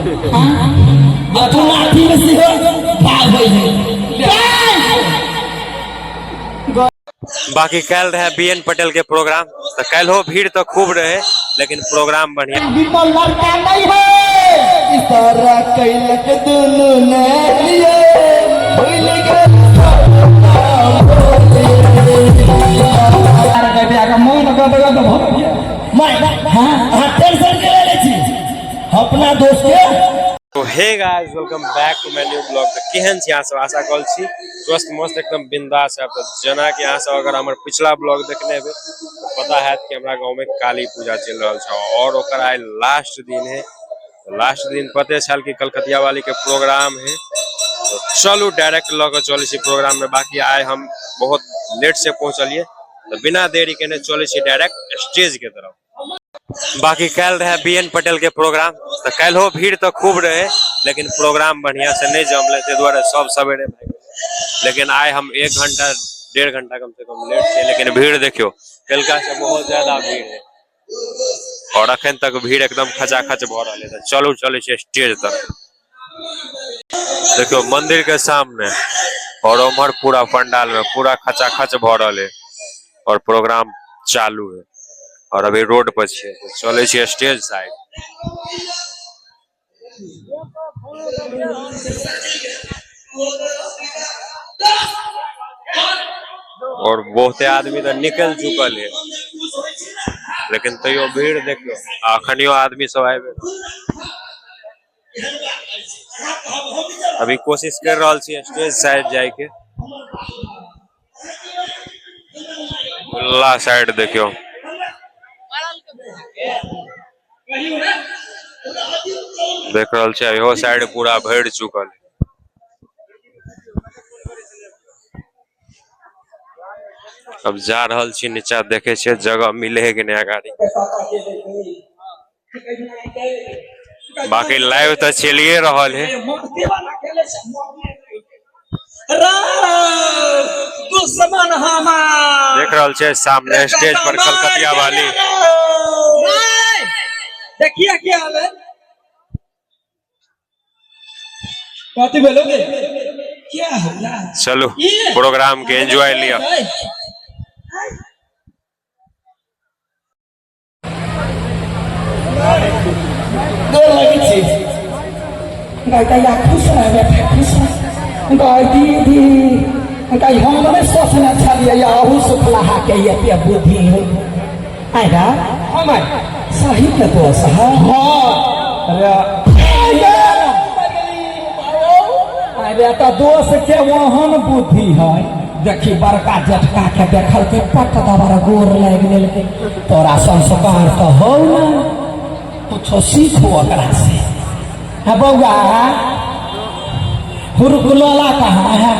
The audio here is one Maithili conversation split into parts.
आ तू लाठी में सेहो भाग होइ है। बाकी काल्हि रहे बी एन पटेल के प्रोग्राम, तो काल्हो भीड़ तो खूब रहे, लेकिन प्रोग्राम बढ़िया। विमल लड़का नहीं है, इशारा कैलक दुनू ने लिए भूल गेल। मन गदगद भऽ गेल। मैं हाँ अहाँ टेंशन के ले छी अपना दोस्त के। तो hey guys, welcome back to my new blog. तऽ केहन छी अहाँ सब? आशा कल छी स्वस्थ मस्त एकदम बिंदास है। तऽ जेना कि अहाँ सब अगर हमर पिछला ब्लॉग देखने हेबै तऽ पता हैत कि हमरा गाँव में काली पूजा चलि रहल छै और ओकर आइ लास्ट दिन है। तऽ लास्ट दिन पते छल कि कलकतिया वाली के प्रोग्राम है, तो चलू डायरेक्ट लऽ के चलै छी प्रोग्राम में। बाकी आइ हम बहुत लेट से पहुंचलिए, तऽ बिना देरी केने चलै छी डायरेक्ट स्टेज के तरफ। बाकी काल्हि रहे बी एन पटेल के प्रोग्राम, तऽ काल्हो भीड़ तऽ खूब रहे, लेकिन प्रोग्राम बढ़िया से नहीं जमले, ताहि दुआरे सब सवेरे भागि गेलै। लेकिन आइ हम 1 घंटा 1.5 घंटा कम से कम लेट छियै, लेकिन भीड़ देखियौ कलका से बहुत ज्यादा भीड़ है और अखन तक भीड़ एकदम खचाखच भऽ रहल है। तऽ चलू चलै छियै स्टेज तक। देखियौ मंदिर के सामने और उम्हर पूरा पंडाल में पूरा खचाखच भऽ रहल है और प्रोग्राम चालू है और अभी रोड पर छियै, तऽ चलै छियै स्टेज साइड। और बहुते आदमी तऽ निकल चुकल है, लेकिन तैयो भीड़ देखियौ, अखनियो आदमी सब आबि। अभी कोशिश कर रहल छी स्टेज साइड जाय के। खुला साइड देखियो, देख रहल छी इहो साइड पूरा भरि चुकल है। अब जा रहल छी नीचा, देखे छियै जगह मिले है कि नहीं अगाड़ी। बाकी लाइव तऽ चलिए रहल है। दुश्मन हमार देख रहल छै सामने स्टेज पर कलकतिया वाली। देखिए क्या हाल है, कथी भेलो गे, क्या होला? चलू प्रोग्राम के एंजॉय लिअ। गोर लगै छी गाय दैया, खुश रह बेटा, खुश रह। गाय दीदी, गाय हम नहि सोचने छलियै अहू सुखलाहा के एते बुद्धि हो। आइ रा हाँ माय। सही के दोस्त है। हाँ अरे। अरे तऽ दोस्त के ओहन बुद्धि है, देखी बड़का जेठका के देखल के पट दबर गोर लागि लेलकै। तोरा संस्कार तऽ हौ ना, कुछो सीखू ओकरा से। हाँ बौआ, हुरकुलोला कहाँ है?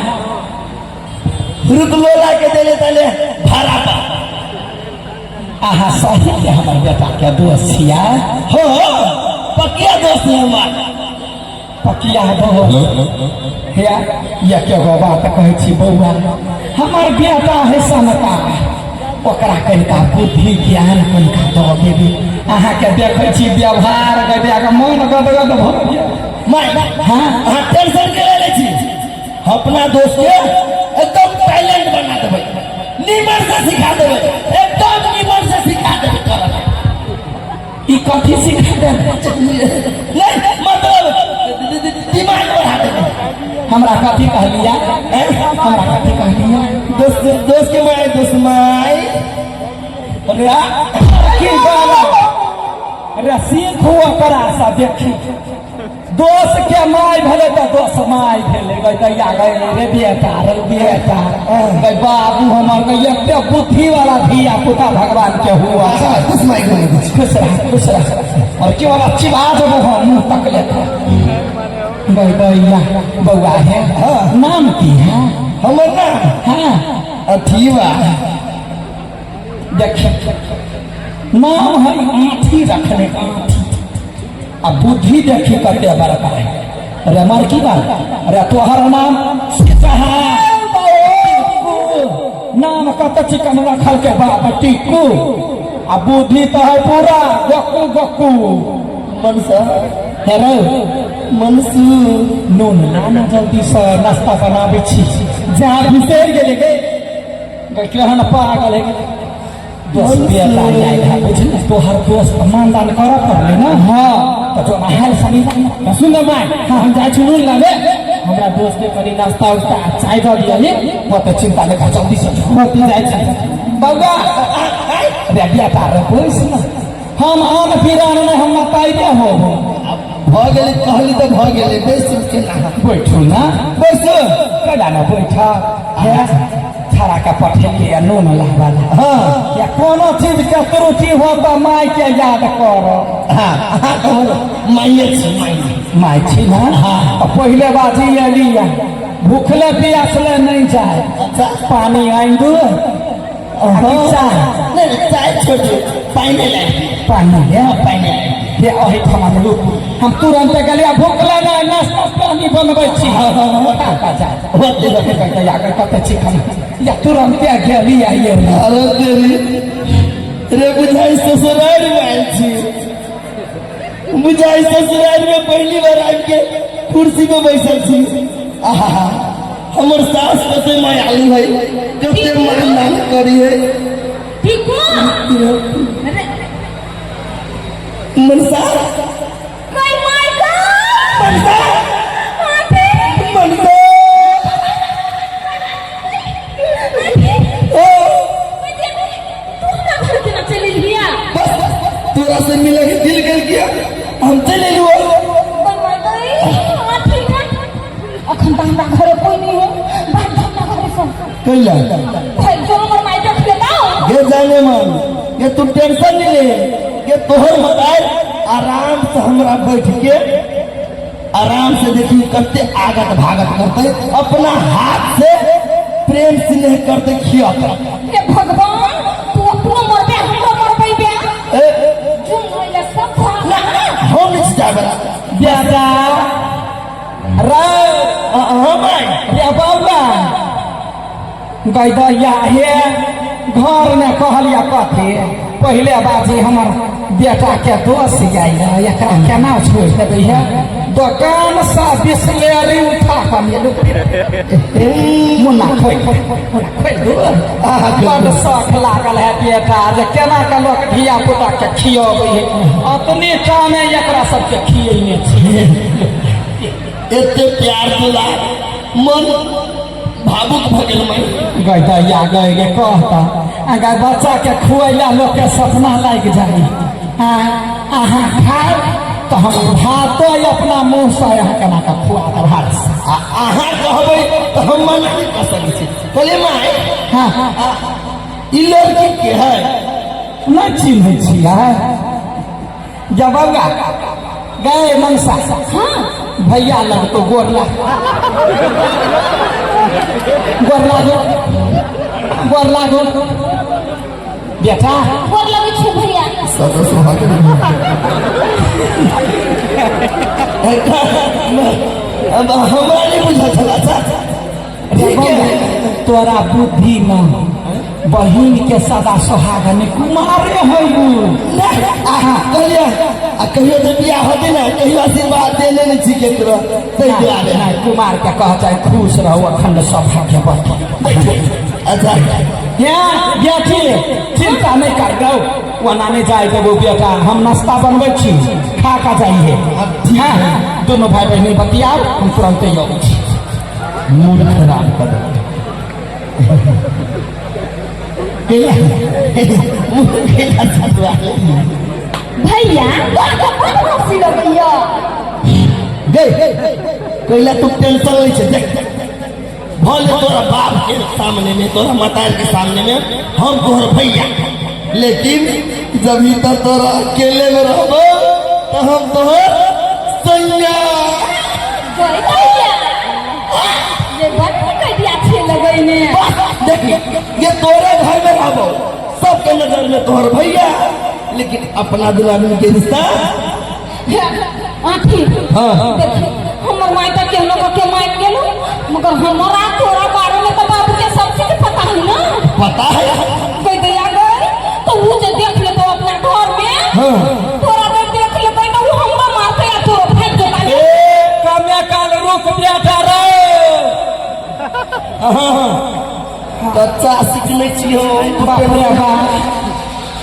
रुकलोला के देले तले भाड़ा पर। अहाँ सही के हमर बेटा के दोस्त छियै? हो, पकिया दोस्त है हमार। पकिया दोस्त हे। ये के गो बात कहै छी बौआ, हमर बेटा है सनका, ओकरा कनिका बुद्धि ज्ञान कनिका दऽ देबै। अहाँके देखै छी व्यवहार के मन गदगद भऽ गेल। मैं हाँ अहाँ टेंशन के ले छी, अपना दोस्त के एकदम टैलेंट बना देबै, नीमन से सिखा देबै, एकदम नीमन से सिखा देबै तोरा। ई कथी सिखा देबै? नहीं, मतलब दिमाग बढ़ा देबै। हमरा कथी कहलिया? हमरा कथी कहलिया? दोस्त, दोस्त के my, दोस्त माय। अरे की बाला, अरे सीखू ओकरा से। देखी दोस्त के माय भेलै तऽ दोस्त माय भेलै। गै दैया, गै रे बेटा, रे बेटा, गै बाबू हमर, गै एते बुद्धि वाला धिया पुता भगवान के हुआ। खुश माय, खुश रह, खुश रह। और क्यों अच्छी बात हो मुंह तक लेते। गै दैया, बौआ है, नाम की है? हमर ना? हाँ। अथी बा। देखिए, नाम है आठी रखने, आठी आ बुद्धि देखी कते बड़का है। अरे मर की बात, अरे तोहर नाम नाम कत चिकन रखल के बाप टिक्कू, आ बुद्धि तो है पूरा गक्कू गक्कू। मनसा। हे रे। मनसू नून लाना जल्दी से नाश्ता बनाबै छी जहाँ बिसरि गेलै गे गे केहन पागल है दोस्त बेटा आयल है बुझली तोहर दोस्त मानदान करऽ पड़लै ने। हाँ तऽ जो नहायल सनी तऽ सुन ने माय, हम जाइ छी नून लाबे, हमरा दोस्त के कनि नाश्ता उस्ता आ चाय दऽ दियही। ओते चिंता नहि कर, जल्दी से जो। होती जाइ छी बौआ। रे बेटा रे, बैस ने, हम आन पिरान नहि, हम मताइरे हो। भऽ गेलै, कहली तऽ भऽ गेलै, बैस केना? बैठू ना। बैस। कैला ने बैठ हे, छड़ा के पठेलियै नून लाबऽ ला। हाँ। या कोनो चीज के त्रुटि हो तऽ माय के याद कर। हाँ, अहाँ कहू, माइये छी माइये। माय छी ने। तऽ पहिले बाजी एली, भूखले प्यासले नहि जाय। अच्छा। पानी आनि दू आ कि चाय? नहि नहि, चाय छोड़ियौ, पानि लाबि दियौ। पानी है। पानि लाबि दियौ। हे, एहिठाम रुकू, हम तुरंत गेलियै, भूखले नहि, नाश्ता पानी बनबै छी। कते छी खाना या तुरंते गेली आइए। अरे तेरी रे, बुझाइ ससुराल में आयल छी, बुझाइ ससुराल में पहली बार आबि के कुर्सी पे बैसल छी। आहा, हमर सास कते मायालु है, कते मान दान करी है। टिकू रे। मनसा। गई my का। मनसा। मनसा, ओ। तू हमरा घर केना चलि एलिया? बस तोरा से मिले के दिल कर गया, हम चले लुआ। अखन तऽ हमरा घरे कोई नहीं है, बात हमरा घरे से। कैला? भाई जो हमर माय देख लेता। ये जाने मन, ये तू टेंशन नहीं ले, ये तोहर मतार आराम से हमरा बैठ के आराम से देखी करते, आगत भागत करते, अपना हाथ से प्रेम स्नेह करते, खियाते। हे भगवान, तू अपनो मरबे, हमरो मरबे बे। ए। जो नइले सब भाग। हम नहीं जाए बड़ा। बेटा रे। हाँ भाई। रे बौआ, गै दैया, हे घर में कहलिया कथी? पहिले बाजी हमर बेटा के दोस्त आयल, एकरा केना छोड़ि देबै? हे, दोकान से बिसलेरी उठा कऽ एलू। मुन्ना खोलि, मुन्ना खोलि दू। बड शौख लागल है बेटा, जे केना के लोक धिया पुता के खियबै है, अपने टामे एकरा सबके खियेने छी। एते प्यार दुलार, मन भावुक भऽ गेल मैं। गै दैया गै, गे कहता अगर बच्चा के खुएला लोक के सपना लागि जाइ। अहाँ खाउ तऽ हम भातो अपना मुँह से अहाँ केना कऽ खुआ देब हाथ से। आ अहाँ कहबै तऽ हम मना नहि कऽ सकै छी। कहलियै माय, हाँ। ई लड़की के है? नहि चिन्है छियै? जब बौआ गए मनसा, भैया लगतो, गोर लाग, गोर लागो, गोर लागो बेटा। गोर लगै छी भैया। सदा सुहाग। अब हमरा नहीं बुझल छल। अच्छा ठीक है। तोरा बुद्धि न बहिन के सदा सोहागन कुमार होइबू। कहलियै आ कहियो जे बियाह होतै ने, कहियो आशीर्वाद देने नहि छी केकरो, ताहि दुआरे। नहि, कुमार के कह चाहे खुश रहू, अखंड सौभाग्य बढ़त। अच्छा। हे बेटी, चिंता नहीं कर दो, ओना नहीं जाए देबो बेटा, हम नाश्ता बनबै छी, खा का जाइए। हाँ, दोनों भाई बहनी बतियाओ, हम तुरंते अबै छी। मूड खराब कर देलक। मूड केला सतुआ। भैया, तोरा बड़ हँसी लगैया। गई कैला तू टेंशन लै छै? देख, भले तोरा बाप के सामने में, तोरा माता के सामने में हम तोहर भैया, लेकिन जब ही तक तोरा अकेले में रहबो तो हम तोहर सैया। गई भैया, ये बड़ कह दिया छे लगैने। देख, ये तोरे घर में रहबो, सबके नजर में तोहर भैया, लेकिन अपना दुलानी के रिश्ता। आखिर हाँ। देखी, हमर माय तऽ केहनो कऽ के मारि गेलू, मगर हमरा तोरा बारे में तऽ बाबू के सब चीज पता है ना? पता है। गई दैया गई, तो ऊ जे देख लेतो अपना घर में, हाँ। तोरा जे देख लेतै तऽ ऊ हमरा मारतै आ तोरो भागि जेतै। ए। हाँ कच्चा सीखने छी हम। बाप रे बाप,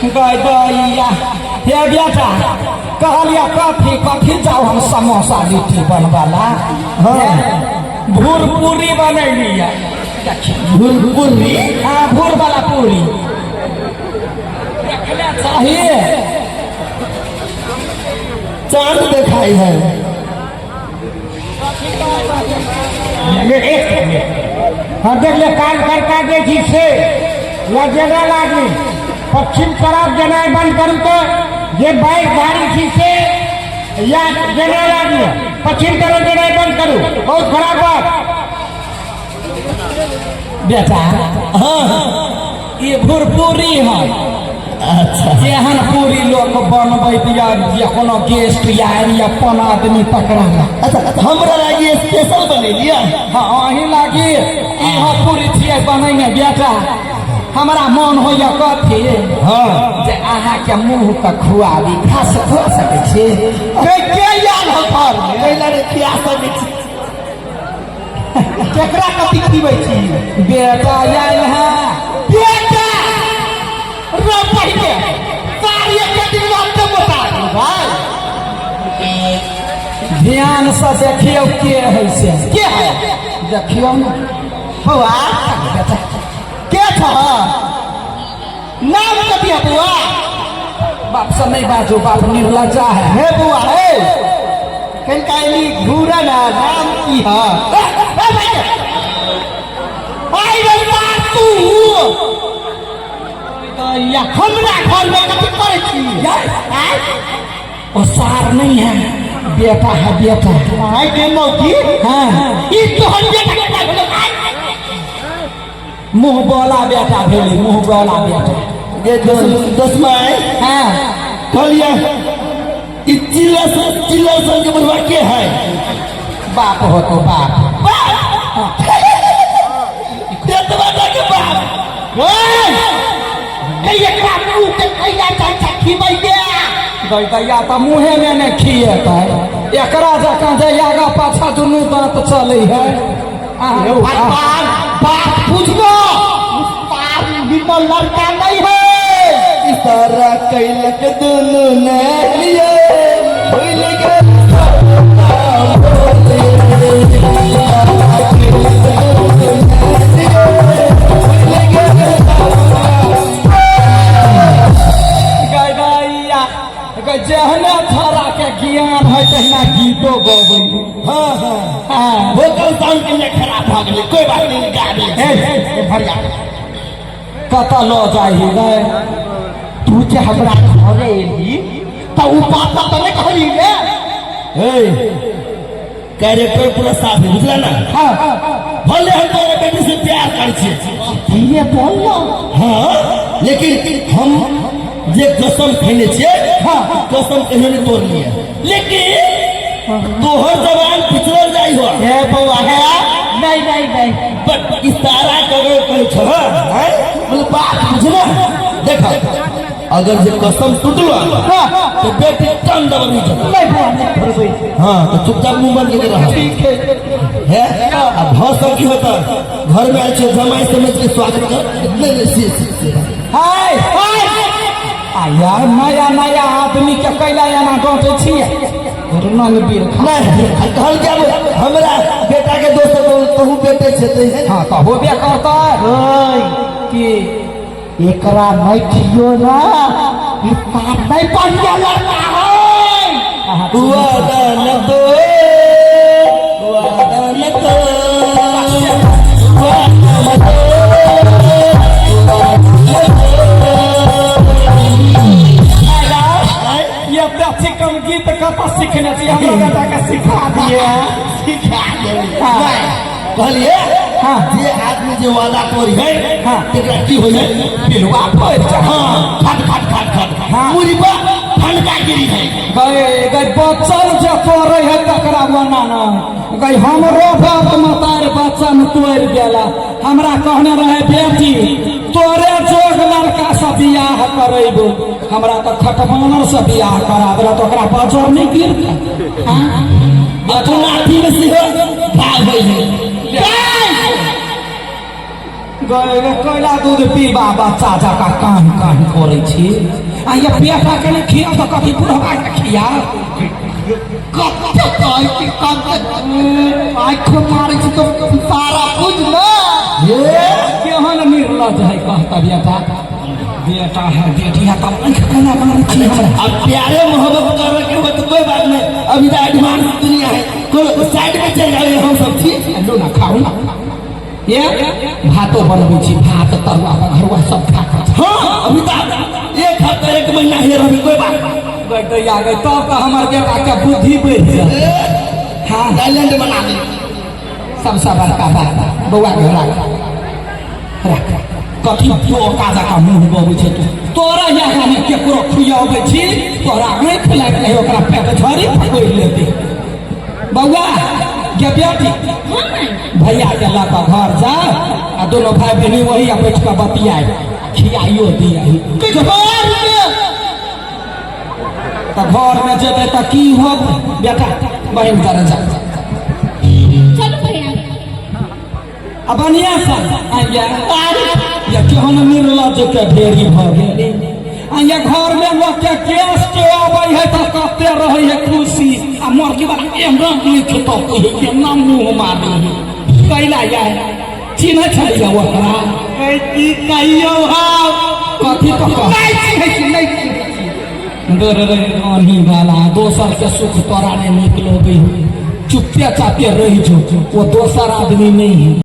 गय दैया। हे बेटा, कहलिया कथी कथी जाउ हम समोसा लिट्टी बनबला। हाँ। भूर पूरी बनैलिया। भुरभुरी? हाँ, भूर वाला पूरी देखले चाहिए। चांद देखाई है। हाँ, देख ले, कान करका दै छी से या जनरल आदमी पश्चिम तरफ जेनाइ बंद करू। तऽ जे बाइक गाड़ी छी से या जनरल आदमी पश्चिम तरफ जेनाइ बंद करू, बहुत खराब बात। बेटा। हाँ। ई भुरपुरी है। अच्छा। जेहन पूरी लोक बनबैत या जे कोनो गेस्ट आयल या अपन आदमी तकरा ला। अच्छा, हमरा लागी स्पेशल बनेलिया? हाँ, अहीं लागी इहो पूरी छियै बनैने। बेटा, हमरा मन होइया कथी हाँ। जे अहाँके मुँह के खुआबी। खा खुआ सकै छी? के के आयल हो घर में? कैला रे खिया सकै छी? केकरा कथी खिबै छी? बेटा आयल है। बेटा रो, पहिले कार्य के दिन बात बता दू भाई। ध्यान से देखियौ के है से। के है? देखियौ ने। बउआ। बेटा। के छ? नाम कथी है बउआ? बाप से नहीं बाजू, बाप निर्लज्जा है। हे बउआ, हे कनका एली घूरा ना, नाम की है? ए, ए भाई, आई रे बाप, तू या हमरा घर में कथी करै छी? आय? ओ सार नहीं है, बेटा है बेटा। आय के मौकी। हाँ। ई तोहर बेटा के भेलो? आय? मुँह बोला बेटा भेली, मुँह बोला बेटा। ये दस माय। हाँ। कहलिए ई चिल्ला से चिल्ला सन के बुढ़वा के है? बाप हो तो बाप। बाप तेतवा के बाप। ओए, कहिए काकू के कहिया चाचा खिबै दे। गई दैया, तऽ मुँहे में ने खिएतै एकरा जकाँ जे आगा पाछा दुनू दाँत चलै है। भगवान, बात बुझबो, तार निर्मल लड़का नहीं है। इशारा कैलक दुनू ने लिए भूल गेल। गई दैया गई, जेहने छोरा के ज्ञान है तहिना गीतो गबै। हाँ हाँ। हाँ। वोकल साउंड के लिए खराब भऽ गेलै, कोई बात नहीं, गा दे। ए भरिया। कतऽ लऽ जाइ रे? तू जे हमरा घरे एली तऽ उ बात तऽ नहि कहली रे। ए, कैरेक्टर पूरा साफ है, बुझला ना? हाँ। भले हम तोरा बेटी से प्यार करै छियै। धीरे बोल ना। हाँ, लेकिन हम जे कसम खैने छियै, हाँ। कसम कहियो नहीं तोड़लियै, लेकिन तोहर जबान पिछड़ल जाइ हो। हे बउआ, हे, नहीं नहीं नहीं। बट इशारा करो कहै छौ। हाँ, मतलब बात बुझना, देख, अगर जे कसम टूटलो तो बेटी कान दबा नहीं जब। नहीं बउआ, नहीं थोड़बै। हाँ, तो चुपचाप मुंह बंद करके रह। ठीक है। है अब भौ सब की होता, घर में आए छे, जमाई समझ के स्वागत कर। नहीं नहीं, सी सी सी। हाय हाय, आ यार, नया नया आदमी के कैला एना डांटे छियै रणवीर? नहीं, कहल क्या, हमरा बेटा के दोस्त तो कहूँ बेटे छे ते। हाँ, तऽ होबे करतै कि। एकरा नहीं खियो ना, ई साफ नहीं बढ़िया लड़का है। वादा न तो, वादा न तो, वादा न तो। ये तऽ चिकन गीत कतऽ सिखने छी? हमरा बेटा के सिखा दिए। सिखा देली। कहलिए हाँ। जे आदमी जे वादा करी है, हाँ। तेकरा की होइ है? पिलुआ पड़ि जा। हाँ, खट खट खट खट। हाँ। मुरी पर ठनका गिरी है। गए गए, बच्चन जे तोड़े है तकरा बना ना गई। हमरो बाप मतार बच्चन तोड़ि देला। हमरा कहने रहे, बेटी, तोरे जोग लड़का से बियाह करेबो। हमरा तऽ खटबानर से बियाह करा देला, तऽ ओकरा बजर नहि गिरतै? हाँ? आ तू लाठी में सेहो भाग होइ है। गए रे कोयला दूध पीबा बच्चा जकाँ कान कान करै छी आ ये बेटा के नहि खियाउ तऽ कथी बुढ़वा के खियाउ कते कहै छी कते आँखो मारै छी तो सारा बुझ ने। हे केहन निर्लज है कहता बेटा बेटा है बेटी है तब आँखि कोना मारै छी हमरा। अब प्यारे मोहब्बत करे के हो तो कोई बात नहीं, अभी तो एडवांस दुनिया है, कोई साइड में चल जाए हम सब छी। लो ना खाउ ना, ये भातो बनबै छी, भात तरुआ बघरुआ सब खा कऽ। हाँ अभी तो एक हफ्ता एक महीना है अभी कोई बात गई दैया गई, तब तऽ हमर बेटा के बुद्धि बढ़ि जायत। हाँ टैलेंट बना दे। सबसँ बड़का बात बौआ के राख राख, कथी डोका जकाँ मुँह बबै छै तू, तोरा यहाँ मे केकरो खुआबै छी तोरा आँखि लागि जाइ ओकरा पेट झड़ी पकड़ि लेतै। बौआ गे बेटी हाँ माई। भैया के लऽ कऽ घर जा आ दोनों भाई बहिनी वही आ बैठ कऽ बतियाए खियाइयो दियाही। तऽ घर में जेतै तऽ की होत बेटा? बहिन तर जा। चलो भैया। आ बढ़िया से आइया या केहन निर्लज के ढेरी भऽ गेलै। आ ये घर में लोक के केस के अबै है तऽ कते रहै है खुशी, आ मरकी वाला एना आँखि तकै है, एना मुँह मारै है। कैला या चिन्है छलियै ओकरा? की कहियौ हम? कथी तऽ कह? नहि चिन्है छी, नहि चिन्है छी। रे रे रे वाला दोसर के सुख तोरा नहि नीक लगै है, चुपे चापे रहि जो, वो दोसर आदमी नहीं है।